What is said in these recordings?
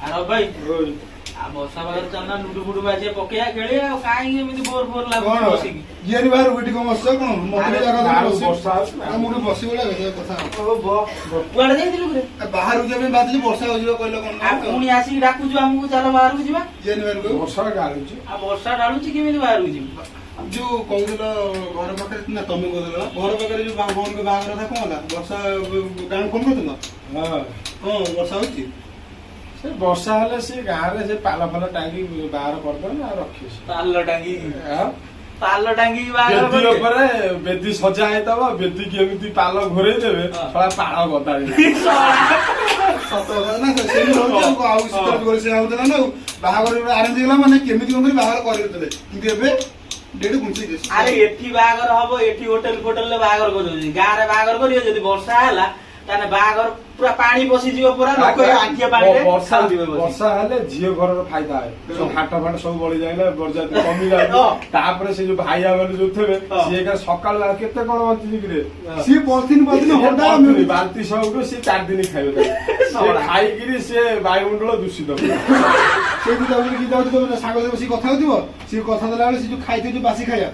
ଆର ଭାଇ, ଆଉ ବର୍ଷା ପାଗରେ ଚାଲୁନା, ଲୁଡୁ ଫୁଡୁ ବାଜିଏ ପକେଇବା, ଖେଳିବା। ଆଉ କାହିଁକି ଏମିତି ବୋର ବୋର ଲାଗୁଛି କଣ ବସିକି? ଯିଏନି ବାହାରକୁ, ଏଠି କଣ ବସିଛ କଣ? ମତେ ବି ଜାଗା ବାହାରକୁ ବସି ବର୍ଷା ହଉଛି ନା। ଆଉ ମୁଁ ଟିକେ ବସି ବଳିଆ କଥା ହବ। କୁଆଡେ ଯାଇଥିଲୁ କିରେ? ବାହାରକୁ ଯିବା ପାଇଁ ବାହାରିଥିଲି, ବର୍ଷା ହଉଛି ବା, କହିଲ କଣ? ଆଉ ପୁଣି ଆସିକି ଡାକୁଛୁ ଆମକୁ, ଚାଲ ବାହାରକୁ ଯିବା। ଯିଏନି ବାହାରକୁ। ବର୍ଷା ଗାଳୁଛି। ଆଉ ବର୍ଷା ଢାଳୁଛି, କେମିତି ବାହାରକୁ ଯିବୁ? ଯୋଉ କହୁଥିଲ ଘର ପାଖରେ ନା, ତମେ କହୁଥିଲ ଘର ପାଖରେ ଯୋଉ ଭଉଣୀଙ୍କ ବାହାଘର କଥା, କଣ ହେଲା? ବର୍ଷା ଗାଁକୁ ଫୋନ କରିଥିଲ? ହଁ। କଣ ବର୍ଷା ହଉଛି? ସେ ବର୍ଷା ହେଲେ ସେ ଗାଁରେ ସେ ପାଲ ଫାଲ ଟାଙ୍ଗି ବାହାର କରିଦେବେ ଆଉ ରଖିବେ ସେ। ପାଲ ଟାଙ୍ଗି? ଆଉ ପାଲ ଟାଙ୍ଗି ବାହାଘର ବେଦି କରିବେ? ଉପରେ ବେଦି ସଜା ହେଇଥିବ, ବେଦିକି ଏମିତି ପାଲ ଘୋରେଇ ଦେବେ, ଶଳା ପାଳ ଗଦା ହେଇଯିବ। ସତ କଥା ନା, ସେମିତି ହଉଛି ଆଉ ଆଉ ଶୀତଳ ଯୁଗରେ ସେଇଆ ହଉଥିଲା ନା। ଆଉ ବାହାଘର ଆରେଞ୍ଜ ହେଇଗଲା, ମାନେ କେମିତି କଣ କରି ବାହାଘର କରିଦେଉଥିଲେ, କିନ୍ତୁ ଏବେ ଡେଟ୍ ଘୁଞ୍ଚେଇ ଦେଇଛି। ଆରେ ଏଠି ବାହାଘର ହବ, ଏଠି ହୋଟେଲ ଫୋଟେଲରେ ବାହାଘର କରୁଛନ୍ତି। ଗାଁରେ ବାହାଘର କରିବେ, ଯଦି ବର୍ଷା ହେଲା ତାହେଲେ ବାହାଘର ପୁରା ପାଣି ପଶିଯିବ, ପୁରା ଲୋକ ଆଣ୍ଠିଏ ପାଣିରେ ବର୍ଷା ଖାଉଥିବେ ବସିକି। ବର୍ଷା ହେଲେ ଝିଅ ଘରର ଫାଇଦା ହୁଏ, ସବୁ ହାଟ ଫାଟ ସବୁ ବଳି ଯାଇଲେ ବରଯାତ୍ରୀ କମି ଯାଉଛି। ତାପରେ ସେ ଯୋଉ ଭାଇଆ ମାନେ ଯୋଉ ଥିବେ, ସିଏ ଏକା ସକାଳୁ ଆଉ କେତେ କଣ ବଞ୍ଚିଛି କିରେ? ସିଏ ପଲିଥିନ ପଲିଥିନ ହଣ୍ଡା। ବାନ୍ତି ସବୁଠୁ ସିଏ 4 ଦିନ ଖାଇବେ ତାକୁ। ସେ ଶଳା। ଖାଇକିରି ସିଏ ବାୟୁମଣ୍ଡଳ ଦୂଷିତ କରିବ। ସେଇଠି ଯାଉଛି କି ଯାଉଛି, ତମେ ସାଙ୍ଗ ସହ ବସିକି କଥା ହଉଥିବ, ସିଏ କଥା ଦେଲା ବେଳେ ସେ ଯୋଉ ଖାଇଥିବ, ଯୋଉ ବାସି ଖାଇବା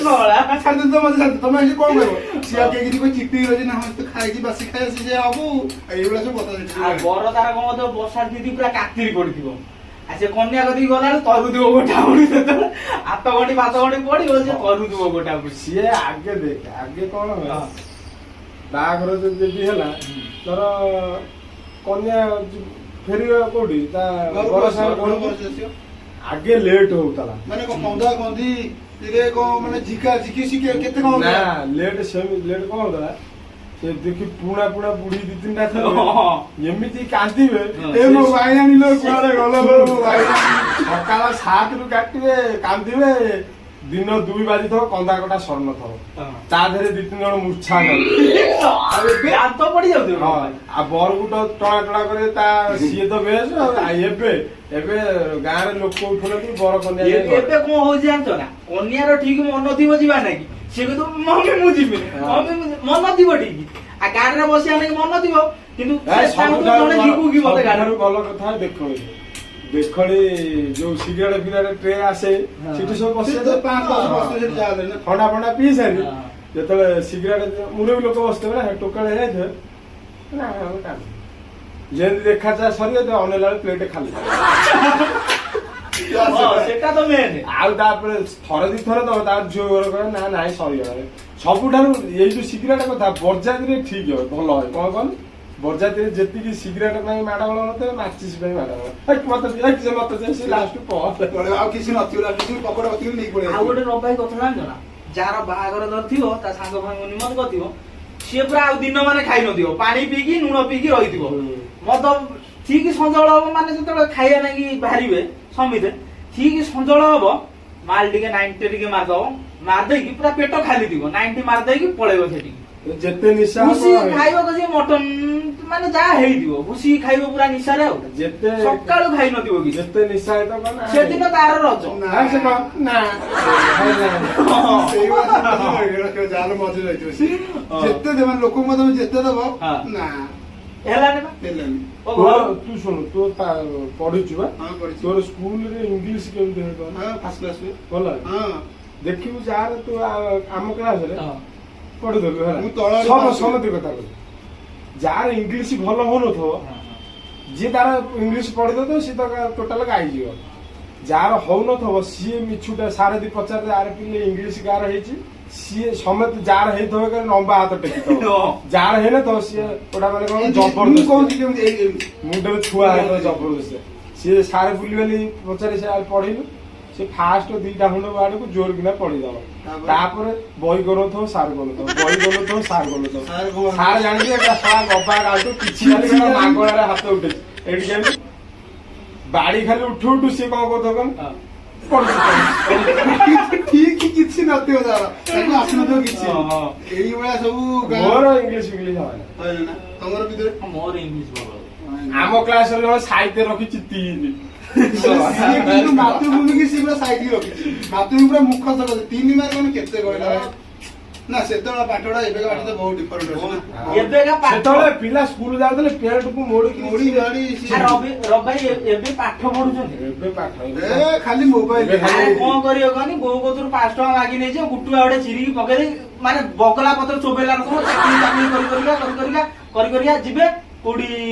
ଶଳା। ଛାଡ଼ି ଦିଅ ମତେ, ଛାଡ଼ି, ତମେ ଆସି କଣ କହିବ? ସିଏ ଆଉ କେହି କିଛି କହି ଚିପିକି ରହିଛି ନା, ହଁ ତ ଖାଇଛି ବାସି ଖାଇବା, ସେ ସେ ହବ ଆଉ ଏଇଭଳିଆ ସବୁ କଥା ସେଠି। ଆଉ ବର ତାର କଣ କରିଥିବ, ବର୍ଷା ଦିଦି ପୁରା କାତିରି ପଡିଥିବ, ଆଉ ସେ କନ୍ୟା କତିକି ଗଲା ବେଳକୁ ତରୁଥିବ ଗୋଟା ବୁଡି। ସେତେବେଳେ 8 ଘଣ୍ଟି 5 ଘଣ୍ଟି ପଡିବ, ସେ ତରୁଥିବ ଗୋଟା ବୁଡି। ସିଏ ଆଗେ ଦେଖ, ଆଗେ କଣ ହୁଏ, ବାହାଘର ଯଦି ହେଲା, ଧର କନ୍ୟା ଫେରିବ କୋଉଠି ତା ଘରକୁ ବର ଆସିବ, ସାଙ୍ଗେ ଘରକୁ ଘରକୁ ଆସିବ। ଆଗେ ଲେଟ୍ ହଉଥିଲା। ମାନେ କଣ କନ୍ଦା କନ୍ଦି ରେ କଣ, ମାନେ ଝିକା ଝିକି ଶିଖେ କେତେ କଣ? ନା, ଲେଟ୍ ସେମିତି ଲେଟ୍ କଣ ହଉଥିଲା, ସେ ଦେଖି ପୁଣା ପୁଣା ବୁଢୀ ଦି ତିନିଟା ଥିବେ, ଏମିତି କାନ୍ଦିବେ। ଏ ମୋ ଭାଇ ଆଣିଲ, କୁଆଡେ ଗଲ ମୋ ଭାଇ? ସକାଳ 7ରୁ କାଟିବେ, କାନ୍ଦିବେ, ଦିନ 2 ବାଜିଥିବ, କନ୍ଦା କଟା ସରିନଥିବ, ତା ଦେହରେ ଦି ତିନି ଜଣ ମୂର୍ଛା ଯାଉଥିବେ। ଆଉ ଏବେ ଦାନ୍ତ ପଡି ଯାଉଥିବ। ହଁ, ଆଉ ବରକୁ ତ ଟଣା ଟଣା କରି ତା ସିଏ ତ ବେଶ। ଆଉ ଏବେ ଏବେ ଗାଁରେ ଲୋକ ଉଠୁନାହାନ୍ତି, ବର କନ୍ୟା ଯାଇ ଘରେ। ଏବେ କଣ ହଉଛି ଜାଣିଛ ନା? କନ୍ୟାର ଠିକ ମନ ଥିବ ଯିବା ନାକି, ସିଏ କିନ୍ତୁ ମମି ମୁଁ ଯିବିନି, ମମି ମନ ଥିବ ଠିକ, ଆଉ ଗାଡିରେ ବସିବା ନାକି ମନ ଥିବ, କିନ୍ତୁ ଏ ସେ ଚାହୁଁଥିବ ସବୁଠାରୁ ଜଣେ ଯିବୁ କି ମତେ ଗାଡି। ସବୁଠାରୁ ଭଲ କଥା, ଦେଖଣି ଦେଖଣି ଯୋଉ ସିଗାରେଟ ଫିଗାରେଟ ଟ୍ରେ ଆସେ, ସେଠି ସବୁ ବସିବେ। ସେ ତ 5 10 ବସିବେ ସେଠି ଯାହା ହେଲେ ନା। ଥଣ୍ଡା ଫଣ୍ଡା ପିଇ ସାରି ଯେତେବେଳେ ସିଗାରେଟ ମୁରେ ବି ଲୋକ ବସିଥିବେ ନା, ଟୋକାଳେ ହେଇଯାଇଥିବେ ନା, ଆମେ କାନ୍ଦୁ। ଯେମିତି ଦେଖା ଚା ସରିବ, ଅନେଇଲା ବେଳେ ପ୍ଲେଟ ଖାଲି। ହଁ, ସେଟା ତ ମେନ୍। ଆଉ ତାପରେ ଥରେ ଦି ଥର ଦବ, ତାର ଝିଅ ଘର କହେ ନା ନାଇଁ ସରିଗଲାଣି। ସବୁଠାରୁ ଏଇ ଯୋଉ ସିଗାରେଟ କଥା ବରଯାତ୍ରୀରେ ଠିକ ହୁଏ, ଭଲ ହୁଏ। କଣ କହନି, ବରଯାତ୍ରୀରେ ଯେତିକି ସିଗାରେଟ ପାଇଁ ମାଡ଼ଗୋଳ ନଥିବେ, ମାଚିସ୍ ପାଇଁ ମାଡ଼ଗୋଳ। ହେଇ, ମତେ ଦେ, ହେଇ, ସେ ମତେ ଦେ, ସେ ଲାଷ୍ଟ ପରେ ପଳେଇବ, ଆଉ କିଛି ନଥିବ, ଲାଷ୍ଟ ପକୋଡା ବସିକି ନେଇକି ପଳେଇ ଆଉ ଆସିବ। ଗୋଟେ ରବାଇ କଥା ଜାଣିଛ ନା, ଯାହାର ବାହାଘର ଧରିଥିବ, ତା ସାଙ୍ଗ ଫାଙ୍ଗ ନିମନ୍ତ କରିଥିବ, ସିଏ ପୁରା ଆଉ ଦିନ ମାନେ ଖାଇ ନଥିବ, ପାଣି ପିଇକି ଲୁଣ ପିଇକି ରହିଥିବ। ମଦ ଠିକ ସଞ୍ଜଳ ହବ, ମାନେ ଯେତେବେଳେ ଖାଇବା ନାଗି ବାହାରିବେ ସମିତେ, ଠିକ ସଞ୍ଜଳ ହବ, ମାଲ ଟିକେ 90 ଟିକେ ମାରିଦବ, ମାରିଦେଇକି ପୁରା ପେଟ ଖାଲି ଥିବ, 90 ମାରିଦେଇକି ପଳେଇବ ସେଠିକି। ଯେତେ ନିଶା ଘୁସି ହବ, ଖାଇବ କସି ମଟନ, ମାନେ ଯାହା ହେଇଥିବ ଘୁସି ଖାଇବ ପୁରା ନିଶାରେ, ଆଉ ଯେତେ ସକାଳୁ ଖାଇ ନଥିବ କିଛି। ଯେତେ ନିଶା ହେଇଥିବ ନା, ସେଦିନ ତାର ରଜ। ନା। ହଁ, ସେ କଣ ନା। ସେଇଭଳିଆ ଯାହାର ମଜା ଯାଇଥିବ ସିଏ ଯେତେ ଦେବ ଲୋକଙ୍କୁ, ତମେ ଯେତେ ଦବ ନା ହେଲାନି ବା। ହେଲାନି। ଓ ଘର ତୁ ଶୁଣୁ, ତୁ ପଢୁଛୁ ବା? ହଁ, ପଢିଛି। ତୋର ସ୍କୁଲରେ ଇଂଲିଶ କେମିତି ହୁଏ କହନି? ହଁ, ଫାର୍ଷ୍ଟ କ୍ଲାସ ହୁଏ। ଭଲ। ହଁ। ଦେଖିବୁ, ଯାହାର ତୁ ଆମ କ୍ଲାସରେ ପଢୁଥିଲୁ ହେଲା, ମୁଁ ତଳ ଆଡୁ ପାସ୍ ସମସ୍ତେ କଥା କହୁଛି, ଯାହାର ଇଂଲିଶ ଭଲ ହଉନଥିବ, ଯିଏ ତାର ଇଂଲିଶ ପଢିଦଉଥିବ ସିଏ ତ ଟୋଟାଲ ଗାଇଯିବ। ଯାହାର ହଉନଥିବ ସିଏ ମିଛୁଟା ସାରେ ଦି ପଚାରିଲେ, ଆରେ ପିଲେ ଇଂଲିଶ କାହାର ହେଇଛି? ସିଏ ସମସ୍ତେ ଯାହାର ହେଇଥିବ କାରଣ ଲମ୍ବା ହାତ ଟେକିଥିବ। ଯାହାର ହେଇନଥିବ ସିଏ ଗୋଟା ମାନେ କଣ ମୁଁ ଜବରଦସ୍ତ କହୁଛି କେମିତି ଏମିତି। ମୁଣ୍ଡରେ ଛୁଆ ହେଇଥିବ ଜବରଦସ୍ତ। ସିଏ ସାରେ ବୁଲିବାଲି ପଚାରି, ସେ ଆରେ ପଢିଲୁ, ସେ ଫାଷ୍ଟ ଦିଟା ଖଣ୍ଡ ୱାର୍ଡକୁ ଜୋର କିନା ପଢିଦବ। ତାପରେ? ତାପରେ ବହି କରୁନଥିବ, ସାର୍ କରୁନଥିବ, ବହି କରୁନଥିବ, ସାର୍ କରୁନଥିବ। ସାର୍ କଣ? ସାର୍ ଜାଣିକି ଏଟା ଶଳା ଗବା ଗାଳୁ କିଛି ଖାଲି କଣ ମାଗଣାରେ ହାତ ଉଠେଇଛି ଏଇଠି, କେମିତି ବାଡି ଖାଲି ଉଠୁ ଉଠୁ ସିଏ କଣ କରୁଥିବ କଣ ପଢୁଛି ପଢୁଛି। ଠିକ କିଛି ନଥିବ ତାର, ତାକୁ ଆସୁନଥିବ କିଛି। ହଁ, ହଁ। ଏଇଭଳିଆ ସବୁ ମୋର ଇଂଲିଶ ଇଂଲିଶ ହବନି। ହଇରାଣ ନା ତମର ଭିତରେ? ମୋର ଇଂଲିଶ ଭଲ। ଆମ କ୍ଲାସରେ ଜଣେ ସାହିତ୍ୟ ରଖିଛି 3। ସିଏ କିନ୍ତୁ ମାତୃଭୂମି କି ସିଏ ପୁରା ସାଇଡ୍ ରଖିଛି, ମାତୃଭୂମି ପୁରା ମୁଖସ୍ଥ କରିଛି। 3 ମାର୍କ ମାନେ କେତେ କହିଲା? ନା, ସେତେବେଳେ ପାଠଟା ଏବେକା ପାଠ ତ ବହୁତ ଡିଫରେଣ୍ଟ ଅଛି ନା। ଏବେକା ପାଠ ସେତେବେଳେ ପିଲା ସ୍କୁଲ ଯାଉଥିଲେ ପ୍ୟାଣ୍ଟ କୁ ମୋଡିକି ମୋଡି ମାଡି ଆ ରବି ରବି ଭାଇ, ଏବେ ପାଠ ପଢୁଛନ୍ତି? ଏବେ ପାଠ ଏ ଖାଲି ମୋବାଇଲ। ଏବେ ଖାଲି- ଆରେ କଣ କରିବ କହନି, ବୋଉ କତୁରୁ 5 ଟଙ୍କା ମାଗି ନେଇଯିବ, ଗୁଟୁଆ ଗୋଟେ ଚିରିକି ପକେଇ ଦେଇ ମାନେ ବଗଲା ପତ୍ର ଚୋବେଇଲା ରକମ ଚାକିରି ଚାକିରି କରି କରିକା କରି କରିକା କରି କରିକା ଯିବେ, କୋଉଠି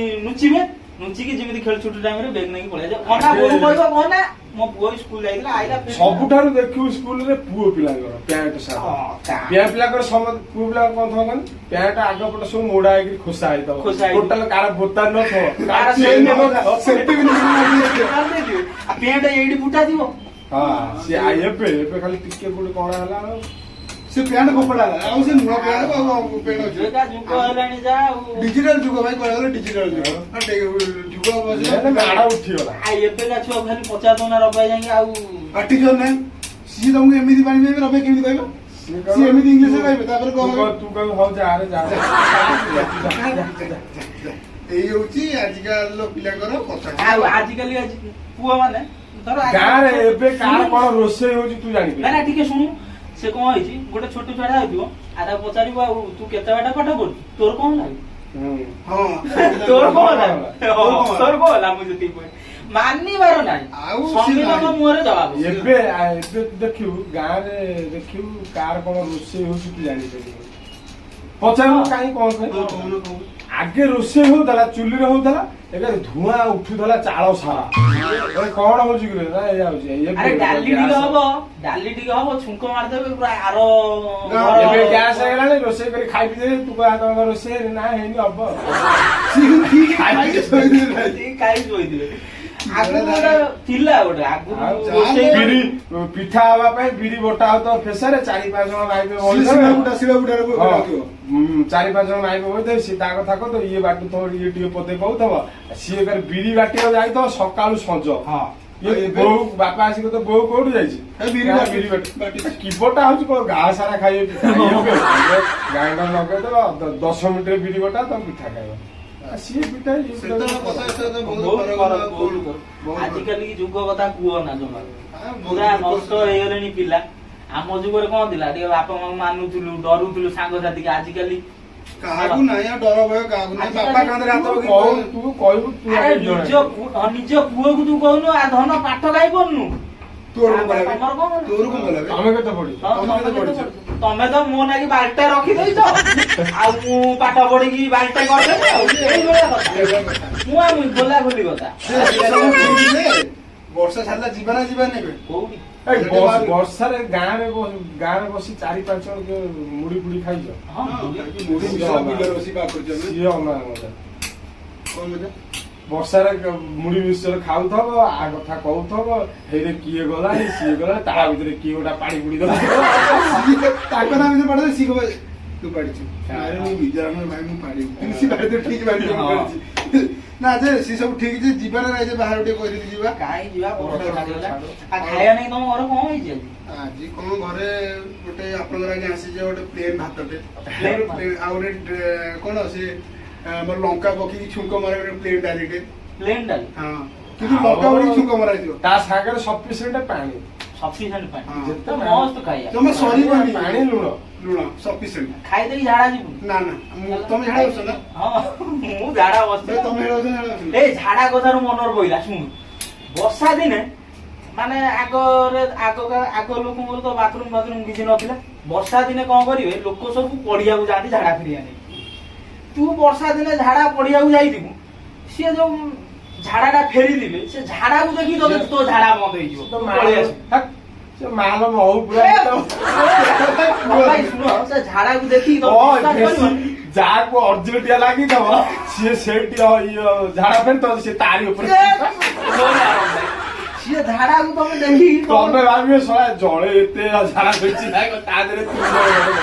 ନୁଚିବେ, ନୁଚିକି ଯେମିତି ଖେଳ ଛୁଟି ଟାଇମ ରେ ବେଗ ନେଇକି ପଳେଇ ଯିବ। କଣ ବୋଉ କହିବ କହ ନା, ମୋ ପୁଅ ସ୍କୁଲ ଯାଇଥିଲା, ଆଇଲା ଫେରିଲା। ସବୁଠାରୁ ଦେଖିବୁ ସ୍କୁଲରେ ପୁଅ ପିଲାଙ୍କର ପ୍ୟାଣ୍ଟ ସାର୍ଟ। ହଁ, ପିଆ ପିଲାଙ୍କର ସମସ୍ତ ପୁଅ ପିଲା କଣ ଥିବ କହନି, ପ୍ୟାଣ୍ଟ ଆଗ ପଟ ସବୁ ମୋଡା ହେଇକି ଖୋସା ହେଇଥିବ। ଖୋସା ହେଇଥିବ। ଟୋଟାଲ କାହାର ବୋତାମ ନଥିବ, କାହାର କାହାର ଚେନ୍ ନଥିବ। ସେଠି ବି ମାରିଦେଇଥିବେ। ଆଉ ପ୍ୟାଣ୍ଟ ଏଇଠି ଫୁଟା ଥିବ। ହଁ, ସିଏ ଏବେ ଏବେ ଖାଲି ଟିକେ କୋଉଠି କଣ ହେଲା ଆଉ ସେ ପ୍ୟାଣ୍ଟ ଫୋପଡ଼ା ହେଲା, ଆଉ ସେ ନୂଆ ପ୍ୟାଣ୍ଟ ଆଉ ପ୍ୟାଣ୍ଟ ଅଛି? ଏବେକା ଯୁଗ ହେଲାଣି ଯା ଆଉ। ଡିଜିଟାଲ ଯୁଗ ଭାଇ, କହିବାକୁ ଗଲେ ଡିଜିଟାଲ ଯୁଗ। ହଁ, ଯୁଗ ହେଲେ ମାଡ଼ ଉଠିଗଲା। ଆଉ ଏବେକା ଛୁଆକୁ ଖାଲି ପଚାରି ଦଉନା ରବି ଯାଇକି ଆଉ। ପାଟି ଜୋର ନାହିଁ, ସିଏ ତମକୁ ଏମିତି ପାଣି ପିଇବେ। ରବି କେମିତି କହିବ? ସିଏ ସିଏ ଏମିତି ଇଂଲିଶରେ କହିବେ, ତାପରେ ତୁ କଣ? ତୁ କହିବୁ ହଉ ଯା ରେ ଯା। ଏଇ ହଉଛି ଆଜିକାଲିର ପିଲାଙ୍କର କଥା। ଆଉ ଆଜିକାଲି ଆଜି ପୁଅ ମାନେ ଧର ଗାଁରେ ଏବେ କାହାର କଣ ରୋଷେଇ ହଉଛି ତୁ ଜାଣିପାରିବୁ? ନା ନା, ଟିକେ ଶୁଣୁ। ସେ କଣ ହେଇଛି, ଗୋଟେ ଛୋଟ ଛୁଆଟା ହେଇଥିବ ଆଉ ତାକୁ ପଚାରିବ, ଆଉ ତୁ କେତେ ବାଟ ପାଠ ପଢୁଛୁ, ତୋର କଣ ହେଲା? ହଁ। ତୋର କଣ ହେଲା? ତୋର କଣ ହେଲା? ତୋର କଣ ହେଲା? ମୁଁ ଯେତିକି କହେ ମାନିବାର ନାହିଁ। ଆଉ ସେ ସଙ୍ଗୀତଙ୍କ ନାହିଁ। ମୁହଁରେ ଜବାବ। ଏବେ ତୁ ଦେଖିବୁ, ଗାଁରେ ଦେଖିବୁ କାହାର କଣ ରୋଷେଇ ହଉଛି ତୁ ଜାଣିପାରିବୁ? ପଚାରିବୁ କାହିଁ କଣ ପାଇଁ? ହଁ, କହୁନ, କହୁନ। ଆଗେ ରୋଷେଇ ହଉଥିଲା ଚୁଲିରେ ହଉଥିଲା, ଏବେ ଧୂଆଁ ଉଠୁଥିଲା ଚାଳ ସାରା। ଏ କଣ ହଉଛି କି ରେ? ନା, ଏଇଆ ହଉଛି। ଏବେ ଆରେ ଡାଲି ଟିକେ ଗ୍ୟାସ- ହବ, ଡାଲି ଟିକେ ହବ, ଛୁଙ୍କ ମାରିଦେବେ ପୁରା ଆର ଗାଁ- ଏବେ ଗ୍ୟାସ ହେଇଗଲାଣି, ରୋଷେଇ କରି ଖାଇ ପିଇ ଦେବେ। ତୁ କହିବା ତମ ରୋଷେଇ ହେଇନି? ନା, ହେଇନି, ହବ। ସିଏ ଠିକ ଖାଇକି ଶୋଇଥିଲେ ଭାଇ। ଖାଇ ଶୋଇଥିବେ। ଆଗରୁ ଗୋଟେ ଥିଲା ଗୋଟେ ଆଗରୁ ଆଉ ରୋଷେଇ ବିରି ପିଠା ହବା ପାଇଁ ବିରି ବଟା ହଉଥିବ ଫେସାରେ, ଚାରି ପାଞ୍ଚ ଜଣ ଭାଇ ସିଏ ଶିଳା ଶିଳା ବୁଟାରେ ବଟାଉଥିବ। ଚାରି ପାଞ୍ଚ ଜଣ ଭାଇ ବଇଥିବେ, ସିଏ ତା କଥା କହୁଥିବ, ଇଏ ବାଟୁଥିବ, ଇଏ ଟିକେ ପଦେ କହୁଥିବ, ସିଏ ଫେରେ ବିରି ବାଟିବାକୁ ଯାଇଥିବ ସକାଳୁ ସଞ୍ଜ। ଇଏ ଆଉ ଏବେ- ବୋଉ ବାପା ଆସିକି ତ ବୋଉ କୋଉଠି ଯାଇଛି? ଏ ବିରି ନା, ବାଟି- ବିରି ବାଟି ବାଟିଛି। କି ବଟା ହଉଛି କଣ ଗାଁ ସାରା ଖାଇବେ ପିଠା। ଗ୍ରାଇଣ୍ଡର ଲଗେଇଦବ, 10 ମିନିଟରେ ବିରି ବଟା, ତମେ ପିଠା ଖାଇବ। ଆଉ ସିଏ ପିଠା ଇଏ ପିଠା। ସେତେବେଳେ କଥା ଏତେବେଳେ ତ ବହୁତ ବହୁତ ଫରକ ଫରକ, ନା, ବହୁତ କଣ? ଫରକ। ବହୁତ ଫରକ। ଆଜିକାଲି ଯୁଗ କଥା କୁହ ନା ଜମା। ହଁ, ବହୁତ ପୁରା ଲୋକ ନଷ୍ଟ ହେଇଗଲେଣି ପିଲା। ଆମ ଯୁଗରେ କଣ ଥିଲା, ଟିକେ ବାପା ମାଙ୍କୁ ମାନୁଥିଲୁ, ଡରୁଥିଲୁ ସାଙ୍ଗସାଥି। ଆଜିକାଲି କାହାକୁ ନାହିଁ ଆଉ ଡର ଭୟ, କାହାକୁ ନାହିଁ। ବାପା କାନ୍ଧରେ ହାତ ତୁ ପକେଇ ତୁ କହିବୁ ତୁ ଆରେ ଆଗେ ନିଜ ଜଣେ। ନିଜ ପୁଅକୁ ତୁ କହୁନୁ, ଆ ଧନ ପାଠ କାଇଁ ପଢୁନୁ? ତୋର କଣ ଗଲା ବେ? ତମର କଣ ଗଲା? ତୋର କଣ ଗଲା ବେ? ତମେ କେତେ ପଢିଛ? ହଁ, ତମେ ତମେ କେତେ କେତେ ପଢିଛ? ପଢିଛ? ତମେ ତ ମୋ ନାଗି ବାଲ୍ଟା ରଖିଦେଇଛ, ଆଉ ମୁଁ ପାଠ ପଢିକି ବାଲ୍ଟା କରିଦେବି ଆଉ ଏଇଭଳିଆ କଥା। ଏଇଭଳିଆ କଥା। ମୁଁ ଆଉ ଗୋଲା ଗୋଲି କଥା। ସେ ସବୁ ଠିକ ଯେ, ବର୍ଷା ଛାଡ଼ିଲା, ଯିବା ନା ଯିବାନି ଏବେ? କୋଉଠି? ଏଇ ବର୍ଷାରେ ଗାଁରେ ବସି ଚାରି ପାଞ୍ଚ ଜଣ କିଏ ମୁଢି ଫୁଡି ଖାଇଛ? ହଁ। ହଁ, ମୁଢି ମିଶ୍ର ବିଲରେ ବସି ବାହାର କରୁଛୁ ଆମେ। ସିଏ ଅଲଗା ମଜା। କଣ ମଜା? ବର୍ଷାରେ ମୁଢି ମିଶ୍ଚର ଖାଉଥବ, ଆ କଥା କହୁଥବ, ହେଇରେ କିଏ ଗଲାଣି, ସିଏ ଗଲାଣି, ତା ଭିତରେ କିଏ ଗୋଟା ପାଣି ବୁଡି ଦବ। ସିଏ ତାଙ୍କ ନାଁ ଭିତରେ ପାଡିଦେବେ, ସିଏ କହିବ ତୁ ପାଡିଛୁ? ଆରେ ମୁଁ ବିଜାର ଭାଇ, ମୁଁ ପାଡିବି। କିନ୍ତୁ ସିଏ ପାଡିଥିବ, ଠିକ ପାଡିଥିବ, ମୁଁ ହଁ। ପାଡିଛି। ନା ଯେ ସିଏ ସବୁ ଠିକ ଯେ, ଯିବା ନା ନାଇଁ ଯେ ବାହାରୁ ଟିକେ କହିଥିଲି ଯିବା। କାଇଁ ଯିବା, ବର୍ଷା ଛାଡ଼ିଗଲା। ଆଉ ଖାଇବା ନାଇଁ, ତମ ଘରେ କଣ ହେଇଛି ଆଜି? ଆଜି କଣ ଘରେ ଗୋଟେ ଆପଣଙ୍କର ଆଜ୍ଞା ଆସିଛି ଗୋଟେ ପ୍ଲେନ ଭାତଟେ। Plain ଭାତ। Plain, ଆଉ ଗୋଟେ କଣ ସେ ଆମର ଲଙ୍କା ପକେଇକି ଛୁଙ୍କ ମରା ଗୋଟେ ପ୍ଲେନ ଡାଲିଟେ। ପ୍ଲେନ୍ ଡାଲି? ହଁ, କିନ୍ତୁ ଲଙ୍କା ପକେଇକି ଛୁଙ୍କ ମରା ହେଇଥିବ। ତା ସାଙ୍ଗରେ ସଫିସିଏଣ୍ଟ ପାଣି। ସଫିସିଏଣ୍ଟ ପାଣି। ହଁ। ଯେତେ ତ ମସ୍ତ ଖାଇବା। ଜମା ସରିବନି। ପାଣି ଲୁଣ। ଲୁଣ ସଫିସିଏଣ୍ଟ। ଖାଇଦେଇକି ଝାଡା ଯିବୁ? ନା ନା, ମୁଁ ତମେ ଝାଡା ବସୁଛ ନା? ହଁ, ମୁଁ ଝାଡା ବସିଛି। ଭାଇ, ତମେ ଝାଡା ବସୁଛ ନା ଝାଡା ବସୁନ? ଏ ଝାଡା କଥାରୁ ମନରେ ପଇଲା, ଶୁଣୁ। ବର୍ଷା ଦିନେ ମାନେ ଆଗରେ ଆଗ ଆଗ ଲୋକଙ୍କର ତ ବାଥରୁମ ଫାଥରୁମ କିଛି ନଥିଲା। ବର୍ଷା ଦିନେ କଣ କରିବେ, ଲୋକ ସବୁ ପଡିଆକୁ ଯାଆନ୍ତି ଝାଡା ଫେରିବା ନେଇ। ତୁ ବର୍ଷା ଦିନେ ଝାଡା ପଡିଆକୁ ଯାଇଥିବୁ, ସିଏ ଯୋଉ ଝାଡାଟା ଫେରିଥିବେ, ସେ ଝାଡାକୁ ଦେଖି ତୋତେ ତୋ ଝାଡା ବନ୍ଦ ହେଇଯିବ, ତ ତୁ ପଳେଇ ଆସିବୁ। ମାଲ ସେ ମାଲ ମହୁ ପୁରା। ଏ, ଭାଇ ଶୁଣ, ସେ ଝାଡାକୁ ଦେଖିକି ତମେ ବିଶ୍ୱାସ କରିବନି। ଯାହାକୁ ଅର୍ଜେଣ୍ଟିଆ ଲାଗିଥିବ, ସିଏ ସେଇଠି ଇଏ ଝାଡା ଫେରିଥିବ, ସିଏ ତାରି ଉପରେ। ସିଏ ଝାଡାକୁ ତମେ ଦେଖିକି ତମେ ଭାବିବ ଶଳା ଜଣେ ଏତେ ଝାଡା ଫେରିଛି, ତା ଦେହରେ ତିନି ଜଣ ଘରେ।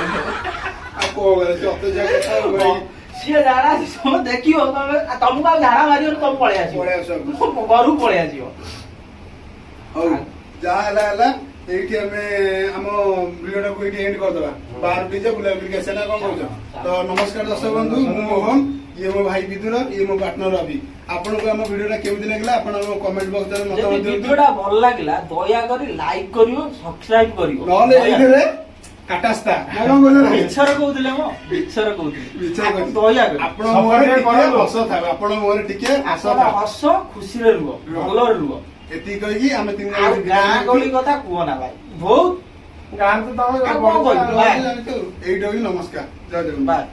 ଆଉ କଣ କରିବା, ସେ ଅତ୍ୟାଚାର କଥା ଆଉ ଭାଇ। ସିଏ ଝାଡା ତମେ ଦେଖିବ, ତମେ ତମକୁ ଆଉ ଝାଡା ମାରିବନି, ତମେ ପଳେଇ ଆସିବ। ପଳେଇ ଆସିବ। ଘରକୁ ପଳେଇ ଆସିବ। ହଉ, ଯାହା ହେଲା ହେଲା, ଏଇଠି ଆମେ ଆମ ଭିଡିଓଟାକୁ ଏଇଠି ଏଣ୍ଡ କରିଦବା। ବାହାର ଟିକେ ଯିବା, ବୁଲାବୁଲି କରିକି ଆସିବା ନା କଣ କହୁଛ? ତ ନମସ୍କାର ଦର୍ଶକ ବନ୍ଧୁ, ମୁଁ ମୋହନ, ଇଏ ମୋ ଭାଇ ବିଦୁର, ଇଏ ମୋ ପାର୍ଟନର ରବି। ଆପଣଙ୍କୁ ଆମ ଭିଡିଓଟା କେମିତି ଲାଗିଲା, ଆପଣ ଆମ କମେଣ୍ଟ ବକ୍ସ ଦ୍ୱାରା ମତାମତ ଯଦି ଦିଅନ୍ତୁ। ଭିଡିଓଟା ଭଲ ଲାଗିଲା, ଦୟାକରି ଲାଇକ୍ କରିବ, ସବସ୍କ୍ରାଇବ କରିବ। ନହେଲେ ଏଇଥିରେ କାଟାସ୍ତା ନା କଣ କହୁଛ ଭାଇ? ମିଛରେ କହୁଥିଲେ ମ, ମିଛରେ କହୁଥିଲେ। ମିଛ ଆପଣ କହୁଛି। ଦୟା କରି ଆପଣ ମୁହଁରେ ସଫା ଟିକେ କରନ୍ତୁ। ହସ ଥାଉ, ଆପଣ ମୁହଁରେ ଟିକେ ହସ ଆପଣ ଥାଉ। ହସ ଖୁସିରେ ରୁହ, ଭଲରେ ରୁହ। ଏତିକି କହିକି ଆମେ ତିନି ଜଣ ଆଉ ବିଦାୟ ଗାଁ ନେଉଛୁ। ଗହଳି କଥା କୁହ ନା ଭାଇ, ବହୁତ ଗାଁରେ ତ ତମେ ଆଉ କଣ କହିବି? ଏଇଠି ହଉଛି, ନମସ୍କାର, ଜୟ ଜଗନ୍ନାଥ। ବାଏ।